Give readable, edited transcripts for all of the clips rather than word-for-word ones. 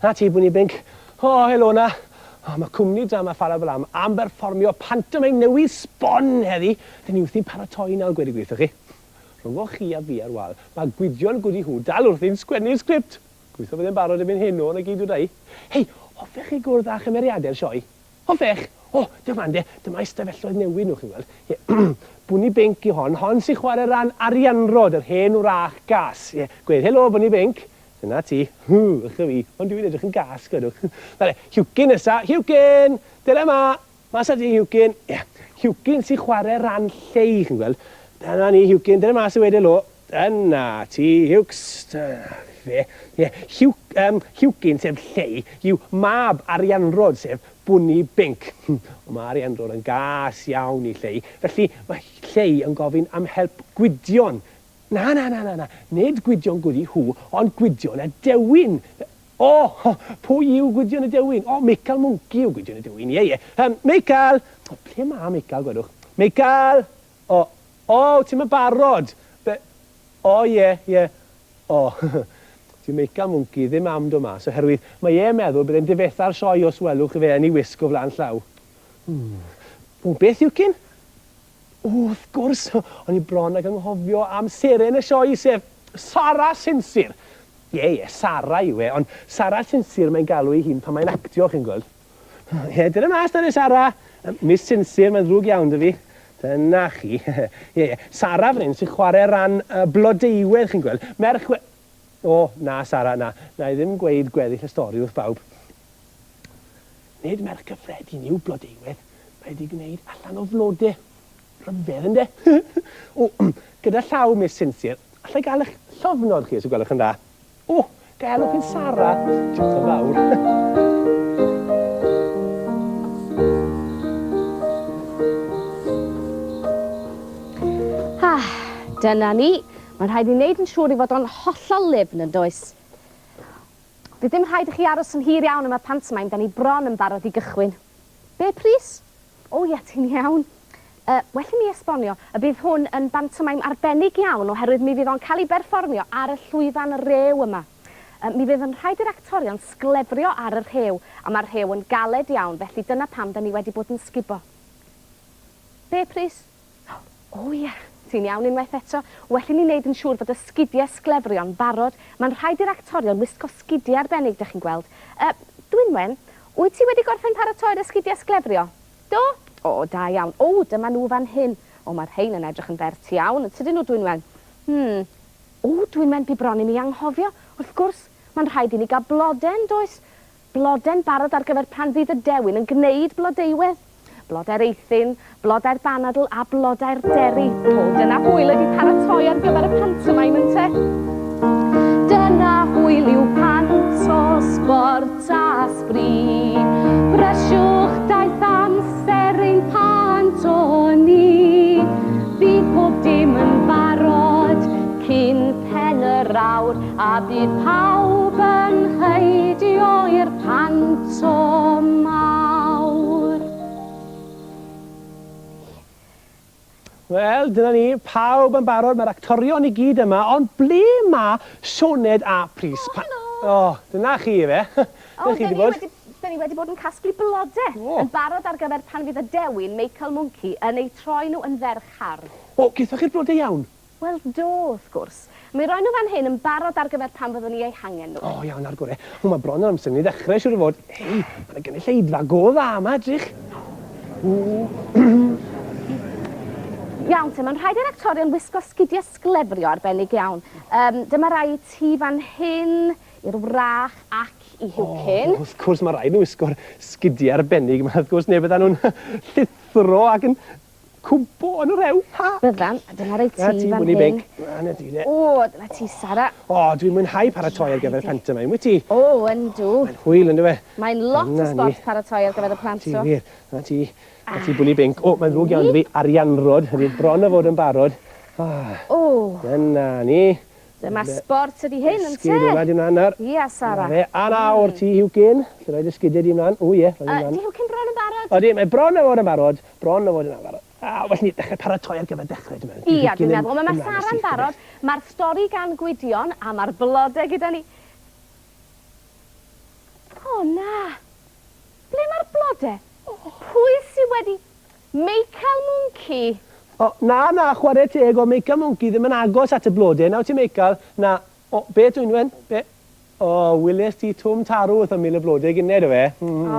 Na ti, Bwni Binc. O, helo 'na. O, mae cwmni drama Fara Balam am berfformio pantomeim newydd sbon heddi. Dyn ni wrthi'n paratoi nawr, gweud y gwir wrthoch chi. Rhyngoch chi a fi ar wal, mae Gwydion Gwdihŵ dal wrthi'n sgwennu'r sgript. Gobeithio bydd e'n barod erbyn heno, 'na gyd dweda i. Hei, hoffech chi gwrdd â chymeriadau'r sioe? Hoffech? O, dewch mlan de, dyma eistefelloedd newydd nhw, chi'n gweld. Ie, Bwni Binc yw hon, hon sy'n chwarae ran Arianrhod, yr hen wrach gas. Ie, gwed helo, Bwni Binc. Dyna ti. Hw, ych a fi, ond dwi'n edrych yn gas, gwedwch. Na fe, Huwcyn nesa, Huwcyn! Dere 'ma! Mas â ti, Huwcyn. Ie, Huwcyn sy'n chwarae ran Llei, chi'n gweld. Dyna ni, Huwcyn, dere mas i weud helo. Dyna ti, Huws. Dyna fe. Ie, Huw, yym, Huwcyn, sef Llei, yw mab Arianrhod, sef Bwni Binc. Ond mae Arianrhod yn gas iawn i Llei, felly mae Llei yn gofyn am help Gwydion. Na, na, na, na, na, nid Gwydion Gwdi Huw, ond Gwydion y Dewin. O, pwy yw Gwydion y Dewin? O, Meical Mwnci yw Gwydion y Dewin, ie, ie. Yym, Meical! O, ble mae Meical, gwedwch? Meical! O, o, ti'm yn barod! Be? O, ie, ie. O, dyw Meical Mwnci ddim am do mas oherwydd mae e'n meddwl bydd e'n difetha'r sioe os welwch fe yn ei wisg o flaen llaw. Hmm. O, beth yw cyn? O, wrth gwrs, o'n i bron ag anghofio am seren y sioe, sef Sara Sinsir. Ie, ie, Sara yw e, ond Sara Sinsir mae'n galw ei hun pan mae'n actio, chi'n gweld. Ie, dyna mas 'na de, Sara. Miss Sinsir, mae'n ddrwg iawn 'da fi. Dyna chi. Ie, ie. Sara fan hyn sy'n chwarae ran Blodeuwedd, chi'n gweld. Merch we... O, na, Sara, na. Na i ddim gweud gweddill y stori wrth bawb. Nid merch gyffredin yw Blodeuwedd. Mae 'di gwneud allan o flode. Rhyfedd, ynde? O, gyda llaw, Miss Sinsir, alla i gael eich llofnod chi, os y gwelwch yn dda? O, ga i alw chi'n Sara? Diolch yn fawr. Ah, dyna ni. Mae'n rhaid i ni wneud yn siŵr ei fod o'n hollol lyfn, yn does? Fydd dim rhaid i chi aros yn hir iawn am y pantomaim, da ni bron yn barod i gychwyn. Be, Prys? O ia, ti'n iawn. Yy, well i mi esbonio, y bydd hwn yn bantomaim arbennig iawn oherwydd mi fydd o'n cael ei berfformio ar y llwyfan rew yma. Yy, mi fydd yn rhaid i'r actorion sglefrio ar y rhew, a mae'r rhew yn galed iawn, felly dyna pam da ni wedi bod yn sgubo. Be, Prys? O ia, ti'n iawn unwaith eto. Well i ni wneud yn siŵr fod y sgidiau sglefrio'n barod. Mae'n rhaid i'r actorion wisgo sgidiau arbennig, dych chi'n gweld. Yy, Dwynwen, wyt ti wedi gorffen paratoi'r esgidiau sglefrio? Do? O, da iawn. O, dyma nhw fan hyn. O, mae'r rhein yn edrych yn bert iawn, yn tydyn nhw, Dwynwen? Hmm. O, Dwynwen, bu bron i mi anghofio. Wrth gwrs, mae'n rhaid i ni gael blode, yn does? Blode'n barod ar gyfer pan fydd y dewin yn gwneud blodeuwedd. Blodau'r eithin, blodau'r banadl a blodau'r deri. O, dyna hwyl ydi paratoi ar gyfer y pantomaim ynte? Dyna hwyl yw panto, sbort a sbri. Brysiwch daith amser ein panto ni. Bydd pob dim yn barod cyn pen yr awr a bydd pawb yn heidio i'r panto mawr. Wel, dyna ni, pawb yn barod, mae'r actorion i gyd yma, ond ble mae Sioned a Prys? O, helo! O, dyna chi ife. O, Ble chi 'di bod? Da ni wedi bod yn casglu blode, yn barod ar gyfer pan fydd y dewin, Meical Mwnci, yn eu troi nhw yn ferch hardd. O, gethoch chi'r blode iawn? Wel, do, wrth gwrs. Mi roen nhw fan hyn yn barod ar gyfer pan fyddwn ni eu hangen nhw. O, iawn, ar gore. O, mae bron yn amser i ni ddechrau, siŵr o fod. Hei, mae 'na gynulleidfa go dda yma, edrych. O. Iawn te, mae'n rhaid i'r actorion wisgo sgidiau sglefrio arbennig iawn. Yym, dyma rai i ti fan hyn, i'r wrach ac i Huwcyn. O, wrth gwrs, mae rhaid nhw wisgo'r sgidiau arbennig 'ma, wrth gwrs, neu byddan nhw'n llithro ac yn Cwmpo yn y rhew, ha! Byddan, a dyna rei ti fan hyn. Na ti, Bwni Binc. Na ti de. O, dyna ti, Sara. O, dwi'n mwynhau paratoi ar gyfer y pantomaim, wyt ti? O, yndw. Mae'n hwyl, yndyw e? Mae'n lot o sbort paratoi ar gyfer y panto. Ti wir. Na ti. Na ti, Bwni Binc. O, mae'n ddrwg iawn 'da fi. Arianrhod, ydi bron a fod yn barod. O. Dyna ni. Dyma sbort ydi hyn, ynte? Esgid yma di mlaen nawr. Ia, Sara. Na fe. A nawr ti, Huwcyn. Lle roi dy sgidie di mlaen. O ie, rhoi nhw mlaen. Di Huwcyn bron yn barod? Odi, mae bron a fod yn barod. Bron a fod yn barod. A, well ni ddechrau paratoi ar gyfer dechrau, dwi'n meddwl. Ia, dwi'n meddwl. Wel, mae Sara'n barod. Mae'r stori gan Gwydion, a mae'r blode gyda ni. O na! Ble mae'r blode? Pwy sy wedi... Meical Mwnci? O, na, na, chwarae teg, o Meical Mwnci ddim yn agos at y blode. Nawr ti Meical, na, o, be Dwynwen? Be? O, wyles ti Twm Tarw wrth ymyl y blode gynne, do fe? Mm. O,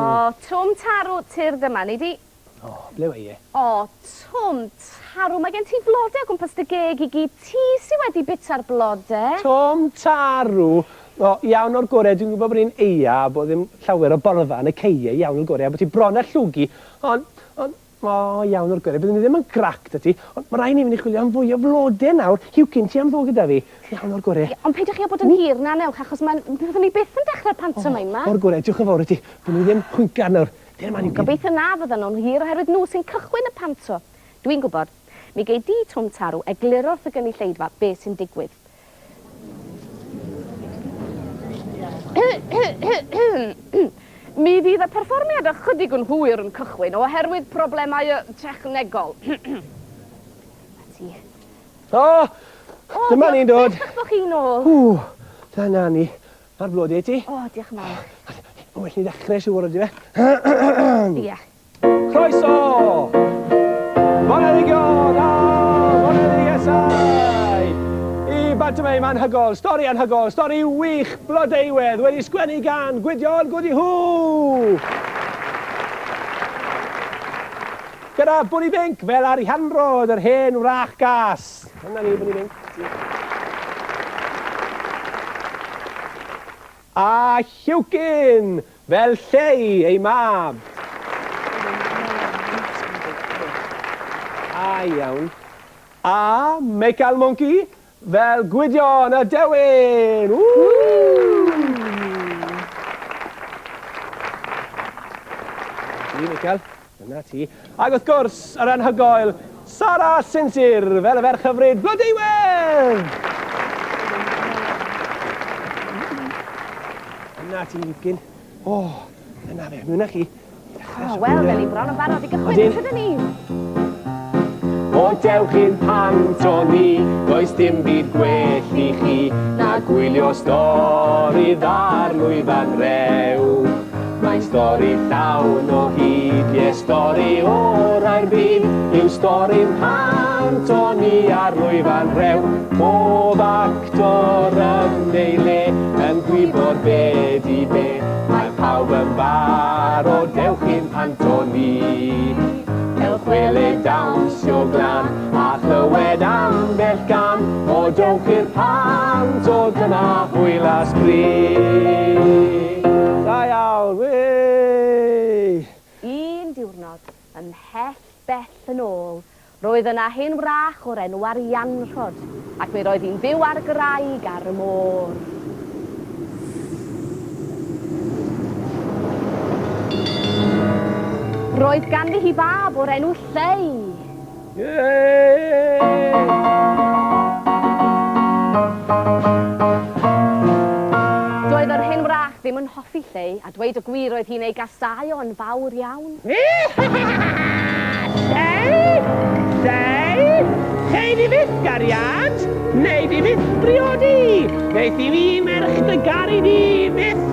Twm Tarw, tyrd yma, nei di. O, ble mae e? O, Twm Tarw, mae gen ti flode o gwmpas dy geg i gyd. Ti sy wedi bita'r blode. Twm Tarw! O, iawn o'r gore, dwi'n gwybod bod hi'n eia a bod ddim llawer o borfa yn y caeau, iawn o'r gore, a bod ti bron â llwgu, ond, ond, o, iawn o'r gore, byddwn i ddim yn grac 'da ti, ond ma' raid ni fynd i chwilio am fwy o flode nawr. Huwcyn, ti am ddod gyda fi? Iawn o'r gore. Ie, ond peidiwch chi â bod yn hir na newch, achos mae'n... Fyddwn ni byth yn dechrau'r pantomeim 'ma. O'r gore, diolch yn fawr i ti. Byddwn ni ddim chwincar nawr. Gobeithio na fyddan nhw'n hir oherwydd nhw sy'n cychwyn y panto. Dwi'n gwybod. Mi gei di, Twm Tarw, egluro wrth y gynulleidfa be sy'n digwydd. Mi fydd y perfformiad ychydig yn hwyr yn cychwyn oherwydd problemau technegol. Na ti. O! Dyma ni'n dod. Bellach bod chi'n ôl. Ww, dyna ni. Ma'r blode i ti. O, diolch yn fawr. Mae'n well ni ddechrau siŵr ydy fe. Ie. Croeso! Boneddigion a boneddigesau! I bantomeim anhygol, stori anhygol, stori wych, blodeuwedd, wedi sgwennu gan Gwydion Gwdihŵ! Gyda Bwni Binc fel Arianrhod, yr hen wrach gas. Dyna ni, Bwni Binc. A Lliwcyn, fel Lleu, ei mab. A iawn. A Meical Mwnci, fel Gwydion y Dewin! Woo! Ti, Meical. Dyna ti. Ac wrth gwrs, yr anhygoel Sara Sinsir, fel y ferch hyfryd Blodeuwedd! Dyna ti, Gyn. O, dyna fe, mewn â chi. O, wel, fe ni bron yn barod i gychwyn, yn tydyn ni? O, dewch i'n panto ni, does dim byd gwell i chi na gwylio stori dda'r lwyfan rew. Mae'n stori llawn o hyd, ie stori orau'r byd yw stori'n panto ni ar lwyfan rew. Pob actor yn ei le yn gwybod be di be. Mae pawb yn barod, dewch i'n panto ni. Cewch weled dawnsio glan a chlywed ambell gan. O dewch i'r panto, dyna hwyl a sbri. Da iawn, wei! Un diwrnod, ymhell bell yn ôl, roedd yna hen wrach o'r enw Arianrhod, ac mi roedd hi'n byw ar graig ar y môr. Roedd ganddi hi fab o'r enw Lleu. Doedd yr hen wrach ddim yn hoffi Lleu, a dweud y gwir roedd hi'n ei gasáu o'n fawr iawn. Lleu! Lleu! Chei di fyth, gariad! Nei di fyth briodi! Neith i fi merch dy garu di fyth!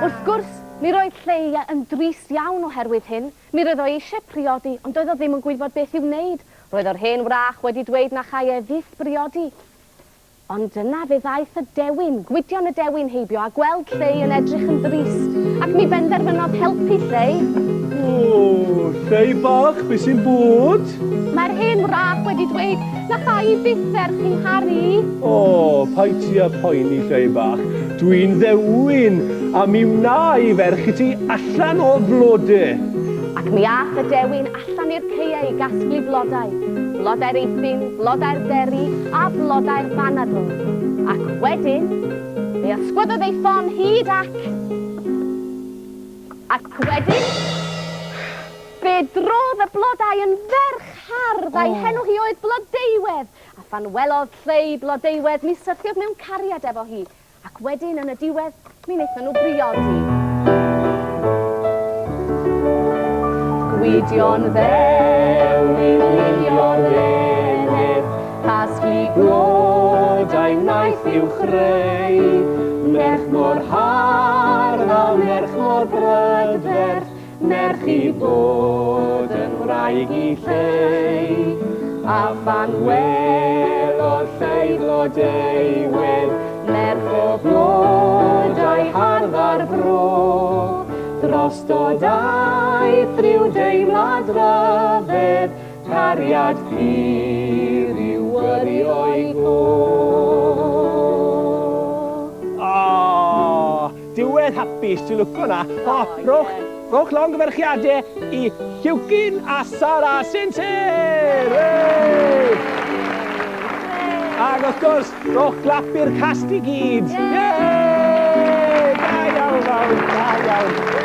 Wrth gwrs, mi roedd Lleu yn drist iawn oherwydd hyn. Mi roedd o eisiau priodi, ond doedd o ddim yn gwybod beth i'w wneud. Roedd yr hen wrach wedi dweud na chai e fyth briodi. Ond yna fe ddaeth y dewin, Gwydion y dewin heibio a gweld Lleu yn edrych yn drist, ac mi benderfynodd helpu Lleu. O, Lleu bach, be sy'n bod? Mae'r hen wrach wedi dweud na cha i byth ferch i ngharu. O, paid ti â phoeni, Lleu bach. Dwi'n ddewin, a mi wna i ferch i ti allan o flode. Ac mi ath y dewin allan i'r caeau i gasglu blodau, blodau'r eithin, blodau'r deri, a blodau'r banadl. Ac wedyn, fe ysgwyddodd ei ffon hyd ac... Ac wedyn, fe drodd y blodau yn ferch hardd, a'i henw hi oedd Blodeuwedd. A phan welodd Lleu Blodeuwedd, mi syrthiodd mewn cariad efo hi, Ac wedyn, yn y diwedd, mi wnaethon nhw briodi. Gwydion ddewin lilio'r eneth, casglu blodau wnaeth i'w chreu. Merch mor merch mor brydferth, merch i fod yn wraig i Lleu. A phan welodd Lleu flodeuwedd, merch o flodau hardd a'r fro, drosto daeth rhyw deimlad ryfedd, Cariad pur yw gyrru o'i go. O, diwedd hapus, dwi'n lwco na. O, rhowch, rhowch longyfarchiadau i Lliwcyn a Sara Sinclair! Hey! Ac wrth gwrs, rhowch glap i'r cast i gyd. Yay! Da iawn, fawr, da iawn.